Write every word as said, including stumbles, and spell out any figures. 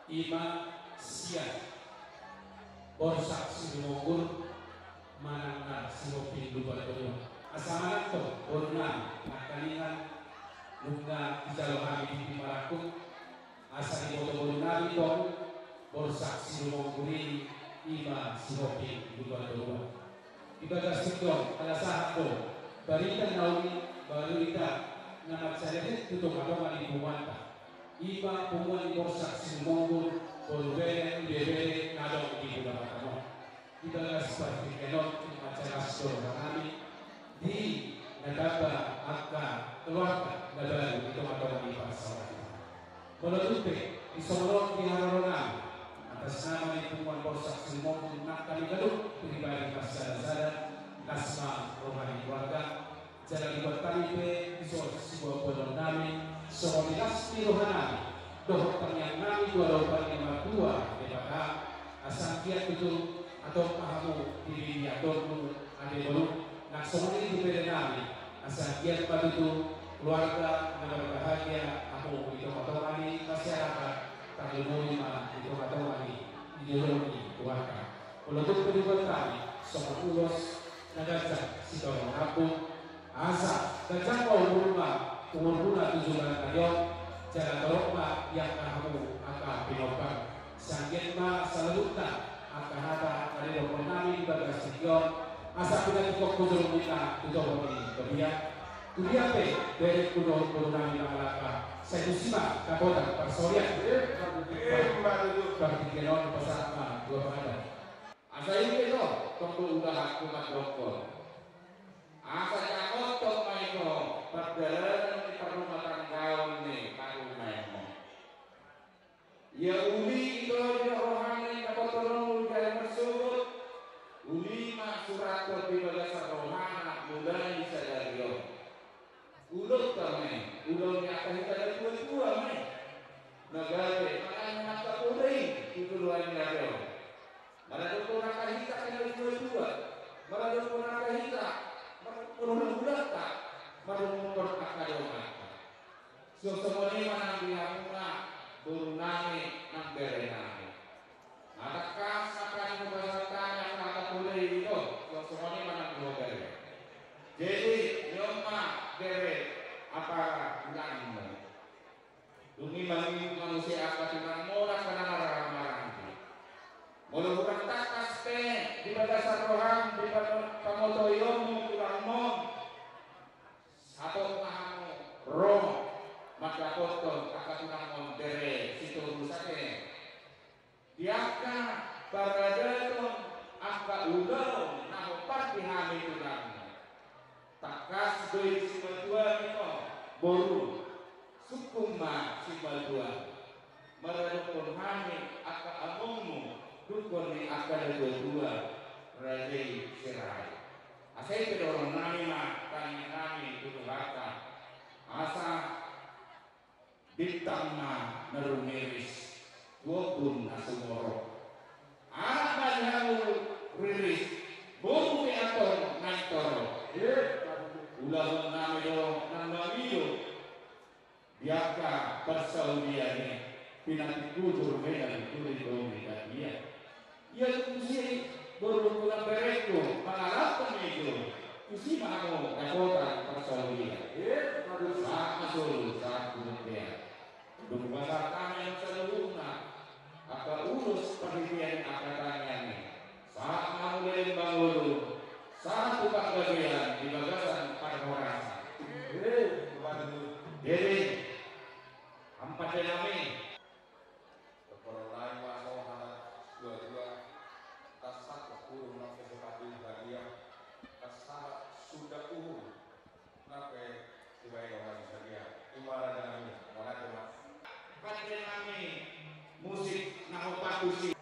Ima sian Borsak Sirumonggur manang na Sihombing Lumban Banua. Asa manang do borunami nangkaningan nunga dijalo hami di Pimarangkup, asa diboto borunami tong Borsak Sirumonggur i ima Sihombing Lumban Banua. Di bagas tingki on ala sahat do barita na uli, barita na mansai lehet tu tongatonga ni punguanta. Ima punguan ni Borsak Sirumonggur, boru bere, ibebere na adong di Pulo Batam on. Di bagas partingkian on manjagas do rohanami di na tamba angka keluarga na baru di tongatonga ni bangsa. Molo tung pe di songon on di haroronami, atas nama ni punguan Borsak Sirumonggur nang hami ganup pribadi marsadasada, las ma roha ni keluarga, jala dibuat hami pe dison sibuat boanonnami, songon i las ni rohanami dohot tangiangnami tu adopan ni na martua Debata, asa anggiat tutu hatop ma hamu di bibiatonmu, ate boru, nang songon i tu berenami, asa anggiat ma tutu keluarga na berbahagia hamu di tongatonga ni masyarakat, tarlumobi ma di tongatonga ni, di jolo ni keluarga. Molo tung pe dibuat hami songon ulos na ganjang sitorop lambung, asa ganjang ma umurmuna, umurmuna tu joloan on, jala torop ma di angka hamu angka pinompar. Asa anggiat ma saluhutna angka hata na didokhonnami di bagas tingki on, asa pinantikhon tu joloan on, tu tohon ni badia. Tu dia pe berengku dohot borunami mangalangka, sai tusi ma dapotan parsaulian. Partingkian on pasahat ma tu Amanta. Asa i pe do, tong do ulahanku mandokhon. Asa jamothon ma i do pardalanan ni parrumatanggaon ni parumaenmon. Ia uli i do di rohana i dapothononmu di ari marsogot, uli ma surathon di bagasan rohana mulai sadari on. Ulaonta ma i, ulaon ni angka hita na tuatua ma i. Na gabe manang na angka poda i tu joloan ni ari on. Maradophon angka hita na tuatua, maradophon angka hita, maradophon hulahulanta, maradophon angka donganta. Songon i ma nang di hamuna borunami nang berenami. Na tangkas ma hata ni pasahaton nami, angka hata poda i do, songon i ma nang di ho bere. Jadi, on ma bere, apala tulangmu. Dung i mangido ma muse angka tulangmuna, angka na marhahamaranggi. Molo hurang tangkas pe di bagasan roham, di pamo-, pamotoionmu tulangmon, hatop ma hamu ro mandapothon angka tulangmon bere sitoru sate. Di angka paradaton angka ulaon na hombar di hami tulangmu. Tangkas do i simatuam i ho, boru. Sungkun ma simatuam. Maradophon hami angka amongmu, dungkon ni angka na tuatua, raja i Sirait. Asa i pe dohononnami ma tangiangnami tu Tuhanta. Asa bintang ma na rumiris tu ombun na sumorop. Anak ma di hamu riris, boru pe antong naeng torop. Ulahonnami do na mangido di angka parsaulian i, pinantik bujur mela di turi domi badia. Ia tusi, boru, tulang berengku, mangalap pemilu, tusi ma hamu dapotan parsaulian. Sahat ma solu, sahat ma bontean. Dung pasahat hami on saluhutna, angka ulos parhitean angka tangiang i, sahat ma hamu leleng mangolu, sahat tu panggabean di bagasan parhorasan. Jadi, amang pandenami. Parhorahon nami ma songon hata ni natuatua, tangkas sahat uhur nang sesepatu badia, tangkas sahat suda uhur nang pe sibaen roha ni sadia. Ima raja nami, mauliate ma. Pande nami musik na hombar tusi.